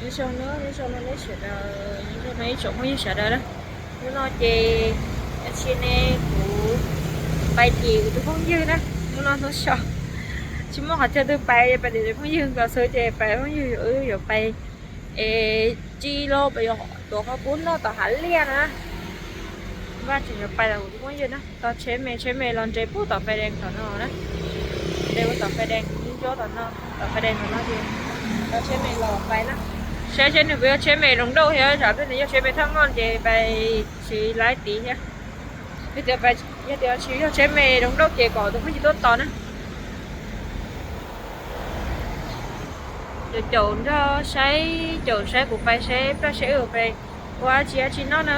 Nyob zoo na, nyob zoo no nej sawv daws, nyob zoo no ib tsoom phooj ywg sawv daws na. Hnub no ces tsis ne, kuv pais tim kuv tus phooj ywg na. Hnub no hnub so tsis muaj qhov chaw twg pais, pais tim phooj ywg nkaus xwb ces pais phooj ywg yuav, wb yuav pais es tsis los pais yog tuav qhov kub noj tom hav liaj na. Vaj tseem yuav pais los kuv tus phooj ywg na, tau tsheb me, tsheb me los nres puag tom fais dees tom no na. Nres puag tom fais dees, nyob tom no, tom fais dees tom no ces tau tsheb me los pais na. Saib seb nws puas yog tsheb me roos dauj thiab, tsam peb nws yog tsheb me thaj ngoj ces pais siv laib tid thiab. Yog tias, yog tias tsis yog tsheb me roos dauj ces kom tus phooj ywg tuaj tos na. Caum, caum nrog saib, caum saib kuv pais saib plaj saib wb pais ua dab tsi dab tsi noj na.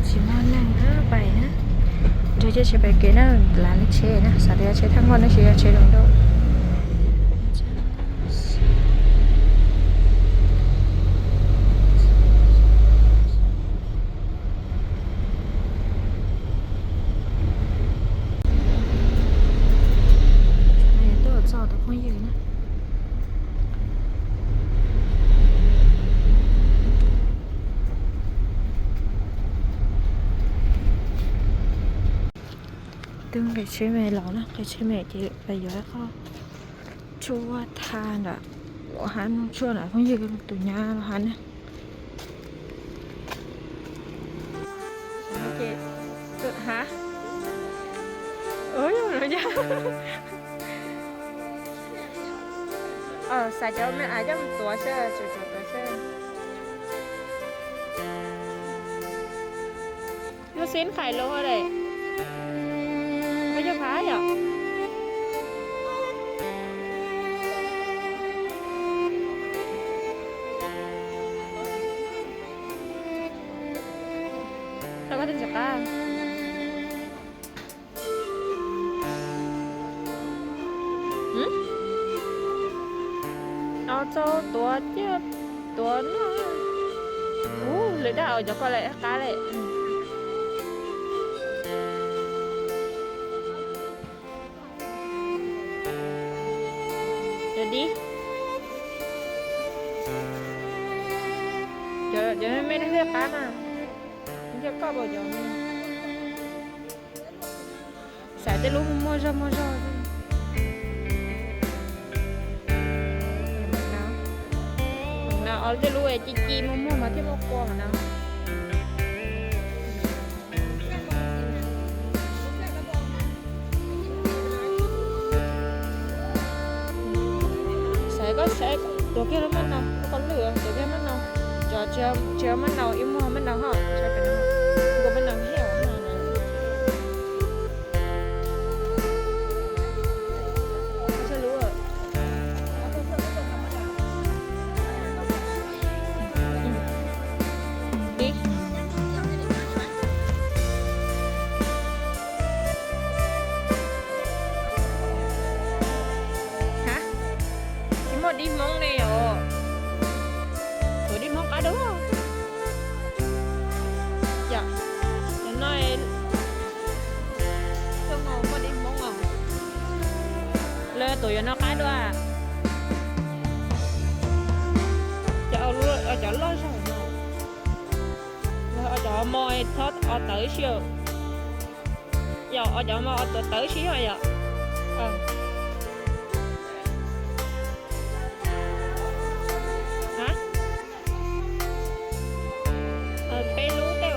Tsis muaj neeg pais na, nrog caij tsheb pais kev na, lav lub tsheb na, xav tias yog tsheb thaj ngoj tab sis yog tsheb roos dauj. Tuaj txog tus phooj ywg na. Twb nqis tsheb me los na, nqis tsheb me ces pais yuav qhov tshuaj thaj nram hav, tshuaj nram phooj ywg tus nyab los hav na. Hav, xav cov me av coj mus tuav seb, tuav seb. Lub xib khais lus lawm. Koj coj phav yom. Tau koj tej ntsis qab. Tau txaus tuav ciaj tuav noj. Ub, lwm dab os, cov ko lawm qab lawm. Cov dib. Cov me me no thiaj qab na. Cov koj pom cov me. Xaiv tej lub muag zog muag zog. No, tej lub ci ci muag muag mas thiaj muaj qua no. Xaiv koj xaiv tuav kiag lub maj nau, koj lwm tuav kiag maj nau. Cov tsis yog maj nau, ib muag maj nau hos, kua maj nau hos. Tsis muaj dib Hmoob ne os. Tuav dib Hmoob qab dua. Yog, no muaj dib Hmoob os. Lawv tuav yuav no qab dua. Cov, cov loj zog no. Cov mos txhob os tawv ib si. Yog os, cov mos os tawv ib si yog yom. Peb lub tej.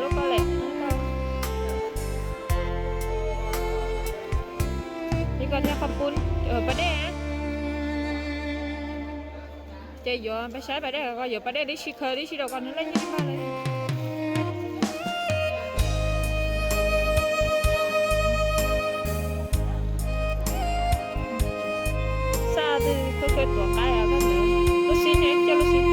Lub ko lawm. Ib ko thiab qhov pub pas dej. Ces yuav peb saib pas dej ko, yuav pas dej tib si khaws tib si rau ko nws leej nyob npaj li. Xaj twg khaws khaws tuav qaib, lub xib ne, coj lub xib.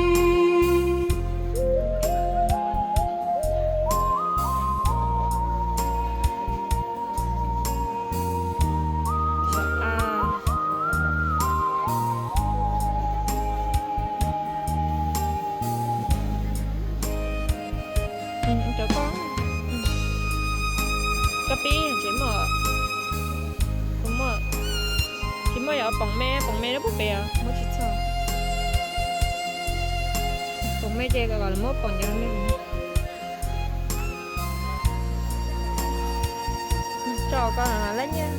Poom me, poom me lub pub pem muab tsis txog. Poom me ces kom lawv muab poom ncov me. Tso ko lawv nyiaj.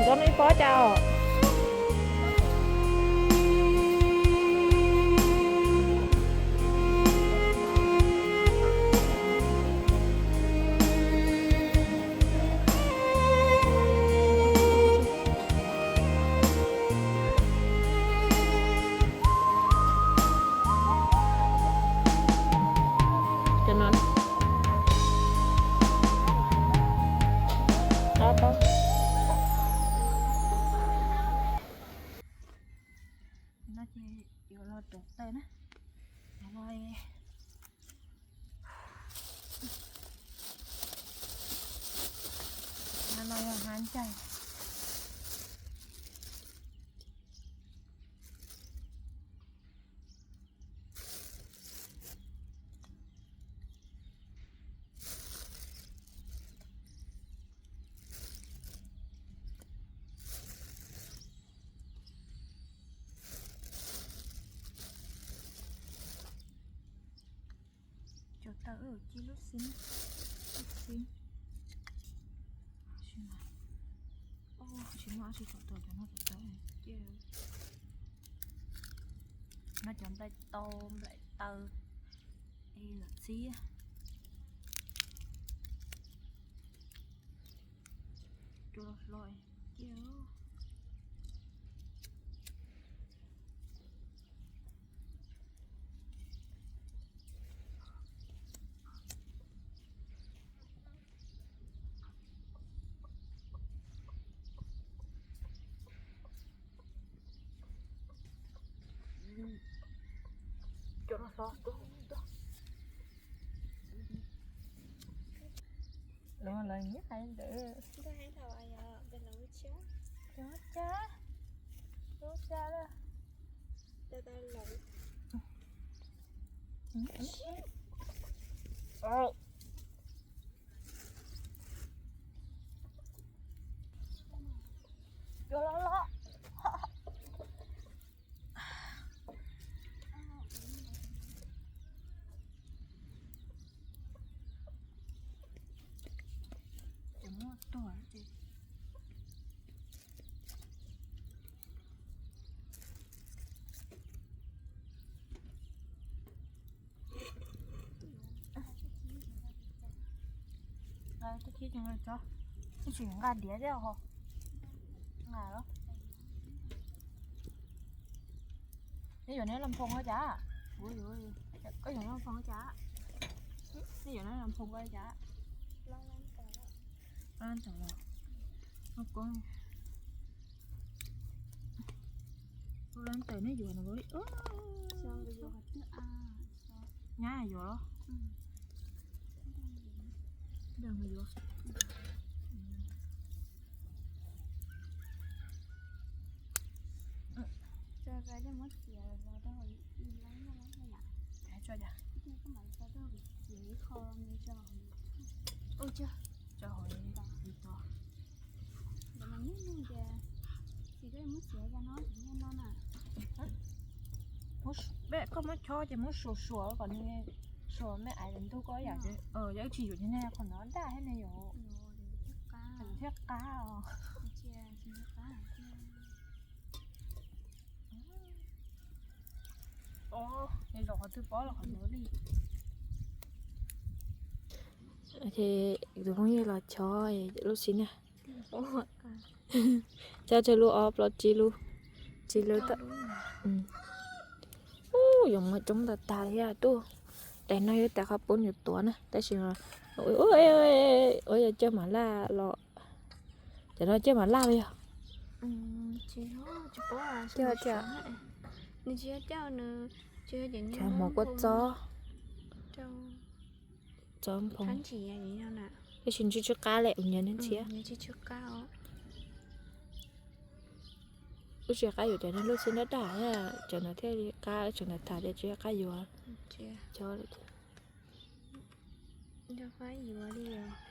Ntxov no ib pob cas os. Cov no, ob pob. No ces yuav los rauv taws na. Los, no yog hnav ncaig. Cov taws cia lub xim, lub xim. Tsis muaj dab tsi tom tuaj cov no tom tau. No cov nplaim tau nplaim taws es lam txhib. Cua hlo cia. Cua hlo tuaj. Lawv nyiam hais ntawd. Cua cas, cua cas lawm. Cua los los. Ces muab tuag ces. Twb khib tsis nqa diav thiab ho. Nqa los. Neb yuav neb las phoos ua cas? Koj yuav las phoos ua cas? Neb yuav neb las phoos ua cas? Tawm los. Lub lab ntawm neb yuav no. Nyab yuav los? Dag yuav. Tso hauv li tos. Koj muab chob ces muab suav suav kom nws suav me aiv ntug koj yam. Yog wb tsis yuav ces nej qhov no daj thiab ne yom. Thiab qab os. Nws zaum qhov twg pob los qhov ntawd li. Ces tus phooj ywg los chob lub xim na. Cov tsawg lub, ob plaub tsib lub, tsib lub tau. Ub, yuav muaj coob tag tag thiab tuaj. Daim no yuav tas qhov poob yuav tuav na, tab sis ua yog coj mam laj los. Cov no coj mam laj los yog? Cov hmov kuaj txob, txob nphoo. Tab sis ntsw tsw qab lawm, kuv nyiam ntxhiab. Ub, tsis qab yuav cov no, lub xib daj daj, cov no thiaj li qab, tseem tham tias tsis qab yuav.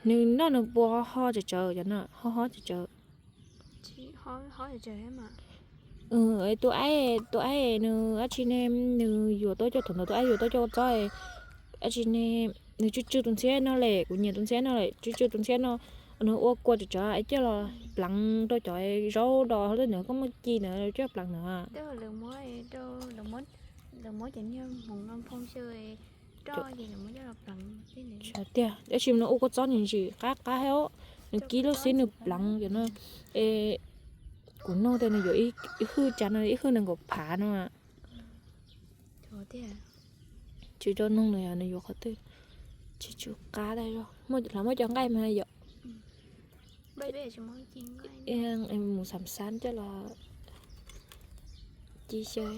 Nws noj nws puas ho ho tsawv tsawv, cov no ho ho tsawv tsawv. Tus aib, tus aib nws dab tsi ne, nws yuav tuaj coj, thaum ntawd tus aib yuav tuaj coj txob, dab tsi ne, nws tsw tsw tus ntxhiab no lawm, kuv nyiam tus ntxhiab no lawm, tsw tsw tus ntxhiab no, nws ua kua tsawv tsawv es coj los pleev rau cov zaub dos hauv tej ntawd, koj muaj ci ntawd coj pleev ntawd. Tiag, tab sis nws ua kua txob nws ntsim qab qab thiab, nws kib lub xib nws pleev cov no. Es kuv nug tias nws yuav ib hwj tsav no, ib hwj nees nkaum phav no. Tsis tau nug nws yog nws yuav qhov twg, tsis tsw qab tas zog. Lawv muab cov nqaij mas yom. Mus xam xab coj los ci xyaw.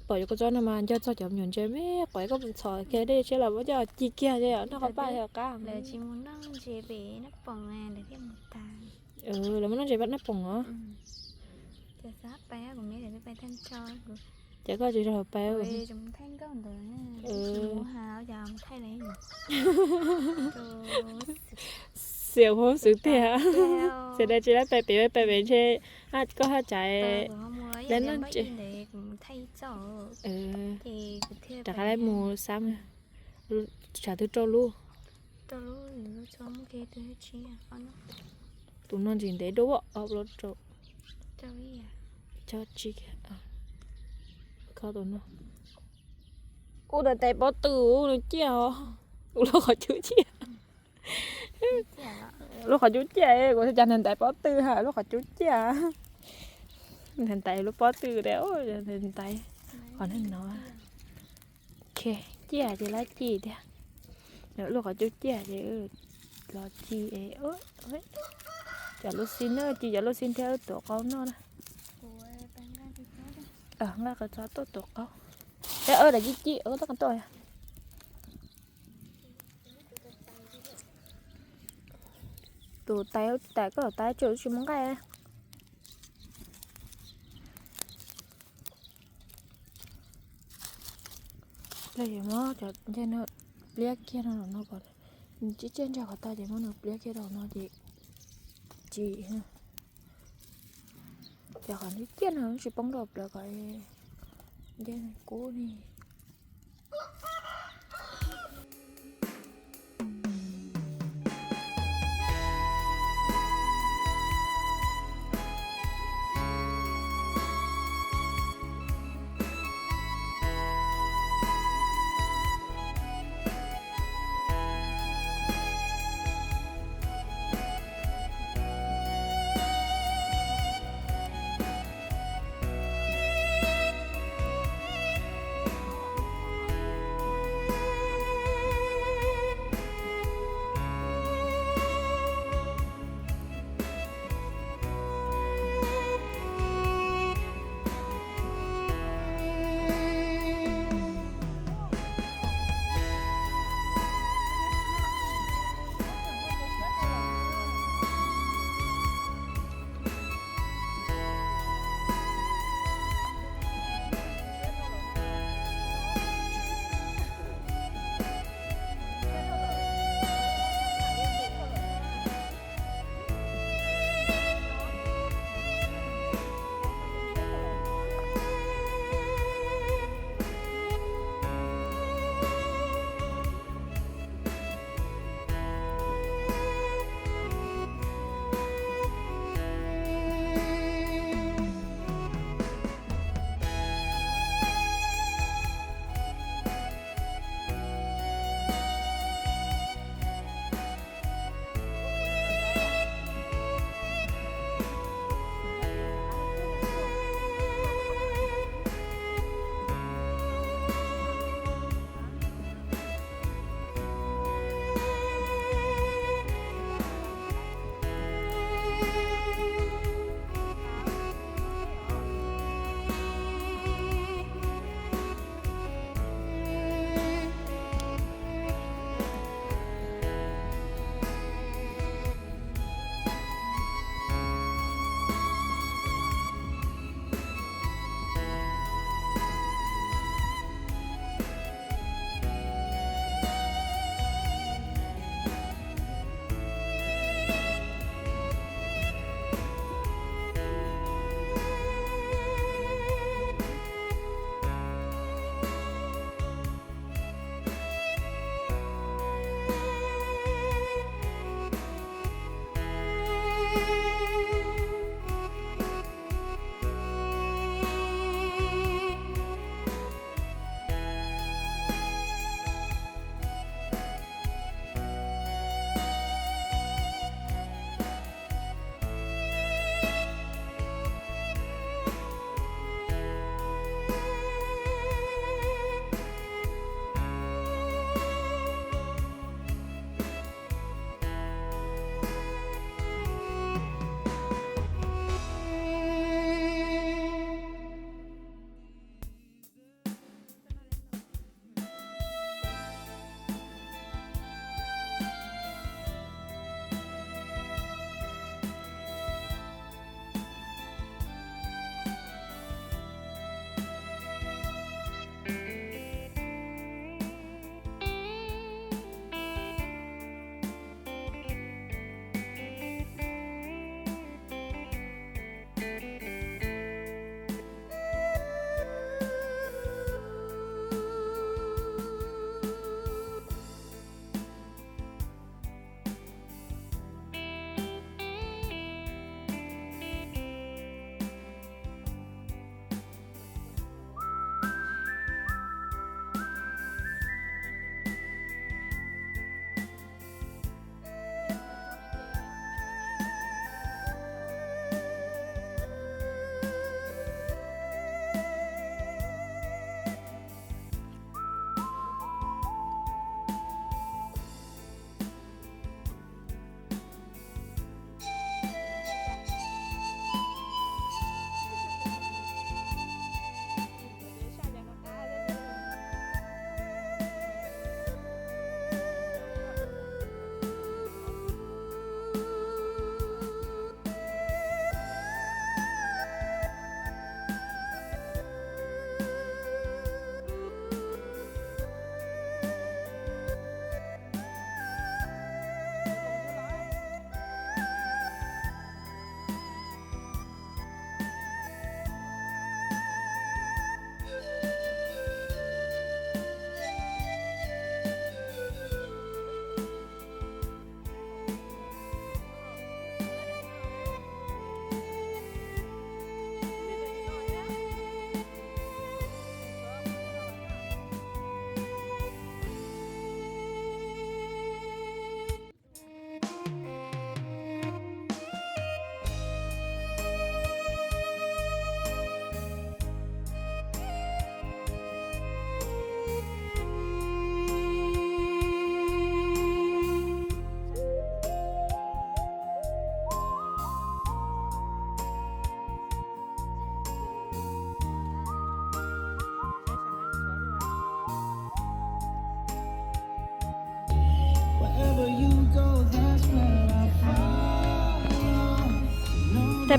Pom yuav kua txob no mas nco txog cov me nyuam ntses me quav, koj mus txhom kiag dej tshiab los muab coj ci kiag, noj qhov paj thiaj qab. Lawv muab noj ntses paj nab poom os. Ces koj tsis rau pais. Xiam huab xwb tiag. Xiam dab tsi lab pais pem pais pem ntshe koj haj tsav lawv noj ntses. Rov qab mus xab, tshav twg rau lub. Tus no ntsis ntev dua, ob plaub rau. Cov tsis, kho tus no. Ub, tais pob tw, nws ciaj os. Ub, lub qhov cub ciaj. Lub qhov cub ciaj, kuv cas nws tais pob tw ha, lub qhov cub ciaj. Nws tais lub pob tw tias, nws tais qhov neeg no. Ciaj ces lab ci tiag. Lub qhov cub ciaj ces los ci. Cov lub xib na, ci cov lub xib thiab tuav qau noj na. Nqa qhov txog tuaj tuav qau. Daim ci ci tuaj. Tus tais, tais koj tais tseem tsis muaj nqaij. Los yuav muab cov ncej no pliab kiag no los no kom nws tsiaj tsiaj ntsag qhov tau ces muab nws pliab kiag rau no ces tsis. Ces qhov ncej ciaj no tsis poob rau plaws kom ncej kub ni.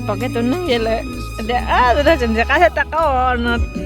Pom kiag tus neeg ces lawv tias, tus neeg tseem ntxim qab thiab, tab qaub no.